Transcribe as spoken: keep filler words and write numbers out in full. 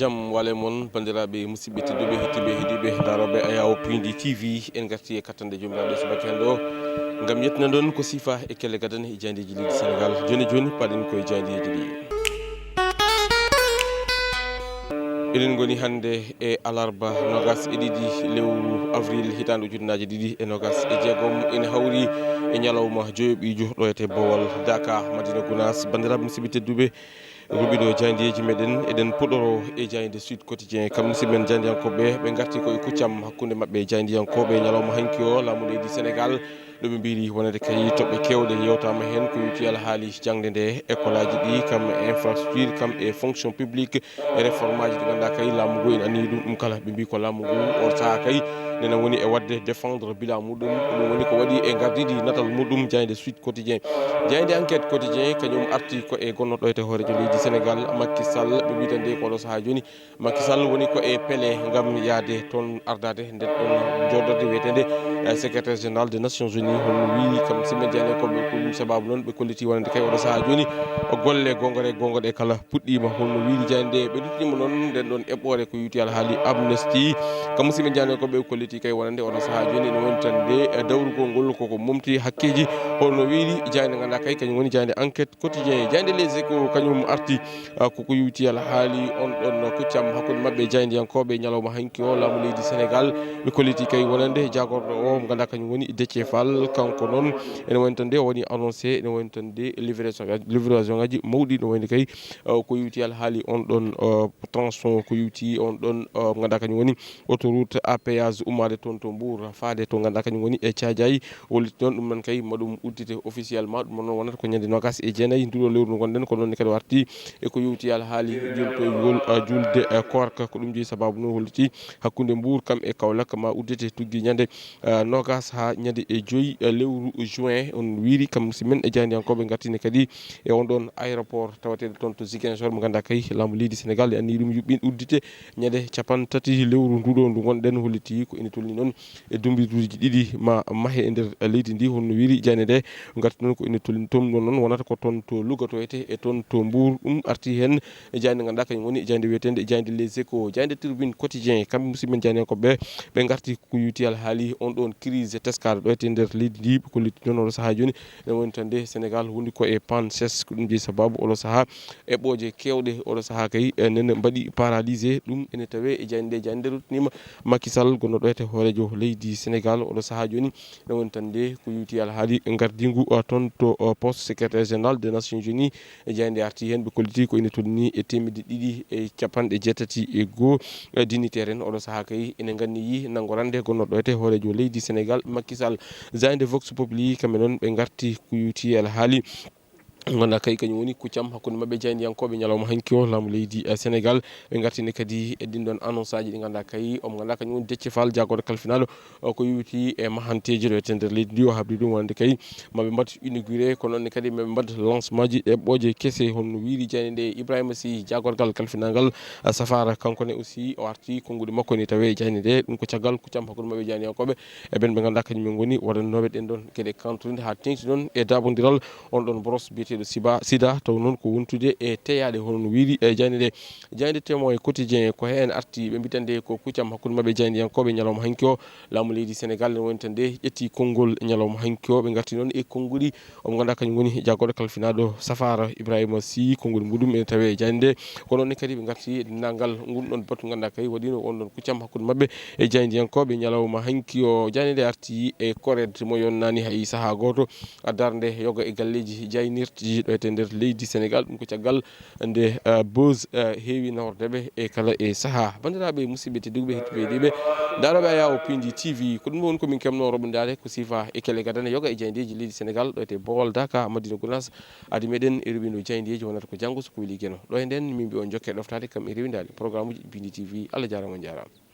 Jam wale mon, banndiraaɓe musidɓe tedduɓe, heɗtiiɓe, heɗiiɓe, daarooɓe Ayawo Pindi T V. En ngarti e kattanɗe joomiraaɗo subaka heen ɗo, ngam yettinande on ko siifa e kelle gadane e jaayndeeji leydi Senegaal. Jooni jooni, paaɗen ko e jaayndeeji ɗi. Eɗen ngoni hannde e alarba noogaas e ɗiɗi lewru avril hitaande ujunnaaje ɗiɗi e noogaas e jeegom, ene hawri e ñalawma joyoɓiijo ɗo etee Boowal Daaka, Madina Gunaas. Banndiraaɓe musidɓe tedduɓe, ruɓiɗo jaayndeeji meɗen, eɗen puɗɗoroo e jaaynde Sud Quotidien. Kam musidɓe men jaayndiyankooɓe, ɓe ngarti ko e kuccam hakkunde maɓɓe e jaayndiyankooɓe ñalawma hanki o, laamu leydi Senegaal, ɗo ɓe mbiyri wonande kay toɓɓe keewɗe yewtaama heen, ko yowiti alhaali jaŋde nde, ekolaaji ɗi, kam e infrastructure, kam e fonction publique, e réformeaaji ɗi ngannduɗaa kay laamu ngu ene anniyii ɗum, ɗum kala. Ɓe mbiyi ko laamu ngu, on sahaa kay, nena woni e waɗde défendre bilan muɗum, ko ɗum woni ko waɗi e ngardiindi natal muɗum, jaaynde Sud Quotidien. Jaaynde Enquête Quotidien, kañum arti ko e gonnoɗo etee hooreejo leydi Senegaal, Macky Sall, ɓe mbiyi tan de ko oɗo sahaa jooni, Macky Sall woni ko e pele ngam yahde toon, ardaade nden ɗon jooɗorde wiyeteende, eh, secrétaire général des Nations Unies. Hono wiyi kam, si men jaayndiyankooɓe, ko ɗum sababu noon ɓe kolliti wonande kay oɗo sahaa jooni, golle goonga ɗe, goonga ɗe kala puɗɗiima. Hono wiyi jaaynde nde, ɓe luttiniima noon nden ɗon eɓɓoore ko yowiti alhaali amnesty. Kam si men jaayndiyankooɓe, ɓe kolliti kay wonande oɗo sahaa jooni ene woni tan nde, eh, dawrugol ngol koko momti hakkeeji. Hono wiyi jaaynde ngannduɗaa kay kañum woni jaaynde Enquête Quotidien. Jaaynde Les Échos kañum arti, ah, koko yowiti alhaali on ɗon kuccam hakkunde maɓɓe e jaayndiyankooɓe ñalawma hanki o, laamu leydi Senegaal. Ɓe kolliti kay wonande jaagorɗo o, mo ngannduɗaa kañum woni Déthié Fall. Kanko noon ene woni tan nde o waɗi annoncé, ene woni tan nde livraison, livraison ngaji mawɗi, no wayno kay, ah, ko yowiti alhaali on ɗon, ah, tronçon, ko yowiti on ɗon, ah, mo ngannduɗaa kañum woni autoroute à péage ummaade toon to Mbour, faade to ngannduɗaa kañum woni e Caajaay. Holliti noon ɗum noon kay, ma ɗum uddite officiellement, ɗum noon wonata ko ñande noogaas e jeenayi nduɗo lewru ndu ngonɗen, ko noon ne kadi o arti e ko yowiti alhaali jultoygol, ah, julde, ah, koorka. Ko ɗum jeyi sababu noon holliti hakkunde Mbour kam e Kaolack ma uddite tuggi ñande, ah, noogaas haa ñande e joyi, ah, lewru juin. On wiiri kam si men e jaayndiyankooɓe ngartini kadi e on ɗon aéroport tawateeɗo toon to Ziguinchor, mo ngannduɗaa kay laamu leydi Senegaal e anniyii ɗum yuɓɓin uddite ñande capanɗe tati lewru nduɗo ndu ngonɗen, holliti ko ene tolni noon e dumbituuji ɗiɗi ma mahe e nder leydi ndi. Hono wiiri jaaynde nde, ngarti noon ko ene tolni toon ɗon noon wonata ko toon to Louga to etee e toon to Mbour. Ɗum arti heen e jaaynde ngannduɗaa kañum woni jaaynde wiyeteende jaaynde Les Échos. Jaaynde Tribune Quotidien, kamɓe musidɓe men jaayndiyankooɓe, ɓe ngarti ko yowiti alhaali on ɗon crise teskaɗo ɗo etee nder leydi ndi, ɓe kolliti noon oɗo sahaa jooni ene woni tan nde Senegaal woni ko e panne sèche. Ko ɗum jeyi sababu oɗo sahaa eɓɓooje keewɗe oɗo sahaa kay, eh, nene mbaɗi paralysé. Ɗum ene tawee e jaaynde nde, jaaynde nde ruttiniima Macky Sall, gonnoɗo etee hooreejo leydi Senegaal. Oɗo sahaa jooni ene woni tan nde ko yowiti alhaali ngardiingu, ah, toon to, ah, poste secrétaire général des Nations Unies. E jaaynde arti heen, ɓe kolliti ko ene tolni e teemedde ɗiɗi e capanɗe jeetati e goo, eh, dignitaire en. Oɗo sahaa kay ene nganniyi nanngorande gonnoɗo etee hooreejo leydi Senegaal, Macky Sall. Jaaynde Vox Populi, kamɓe noon ɓe ngarti ko yowiti alhaali ngannduɗaa kay kañum woni kuccam hakkunde maɓɓe jaayndiyankooɓe ñalawma hanki o, laamu leydi, eh, Senegaal. Ɓe ngartini kadi e ɗin ɗon annoncaaji ɗi ngannduɗaa kay, omo ngannduɗaa kañum woni Déthié Fall, jaagorɗo kalfinaaɗo, o ko yowiti e mahanteeji ɗo etee nder leydi ndi, o habri ɗum wonande kay maɓe mbaɗ inauguré, kono noon kadi maɓe mbaɗ lancement ji eɓɓooje kese. Hono wiiri jaaynde nde, Ibrahima Sy, jaagorgal kalfinaagal, ah, Safara, kanko ne aussi o arti konnguɗi makko ne tawe e jaaynde nde. Ɗum ko caggal kuccam hakkunde maɓɓe jaayndiyankooɓe e ɓen ɓe ngannduɗaa kañum en ngoni waɗannooɓe ɗen ɗon geɗe kantorinde haa teeŋti noon e daaɓondiral on ɗon boros biyeteeɗo siba, sida, taw noon ko wontude e teyaaɗe hono no wiiri e jaaynde nde. Jaaynde Témoin Quotidien ko heen arti, ɓe mbitande ko kuccam hakkunde maɓɓe jaayndiyankooɓe ñalawma hanki o. Laamu leydi Senegaal ne woni tan nde ƴetti konngol ñalawma hanki o. Ɓe ngarti noon e konnguɗi omo ngannduɗaa kañum woni jaagorɗo kalfinaaɗo Safara Ibrahima Sy, konngol muɗum ene tawe e jaaynde nde. Kono noon kadi ɓe ngarti e denndaangal ngun ɗon batu ngannduɗaa kay waɗiino on ɗon kuccam hakkunde maɓɓe e jaayndiyankooɓe ñalawma hanki o. Jaaynde nde arti e kored mo yonnaani hay sahaa gooto, darnde yoga e galleeji jaaynirɗi ɗo etee nder leydi Senegaal. Ɗum ko caggal nde, eh, buzz, eh, heewi naworde ɓe e kala e sahaa. Banndiraaɓe musidɓe tedduɓe, heɗtiiɓe, heɗiiɓe, daarooɓe Ayawo Pindi T V, ko ɗum ɗo woni ko min keɓnoo roɓindaade ko siifa e kelle gadane yoga e jaayndeeji leydi Senegaal, ɗo etee Boowal, Daaka, Madina Gunaas. Adi meɗen e roɓindo jaayndeeji wonata ko janngo so ko weli Geno. Ɗo e nden min mbiya on jokke ɗoftaade kam e rewindaade programuuji Pindi T V. Allah jaaraama, on jaaraama.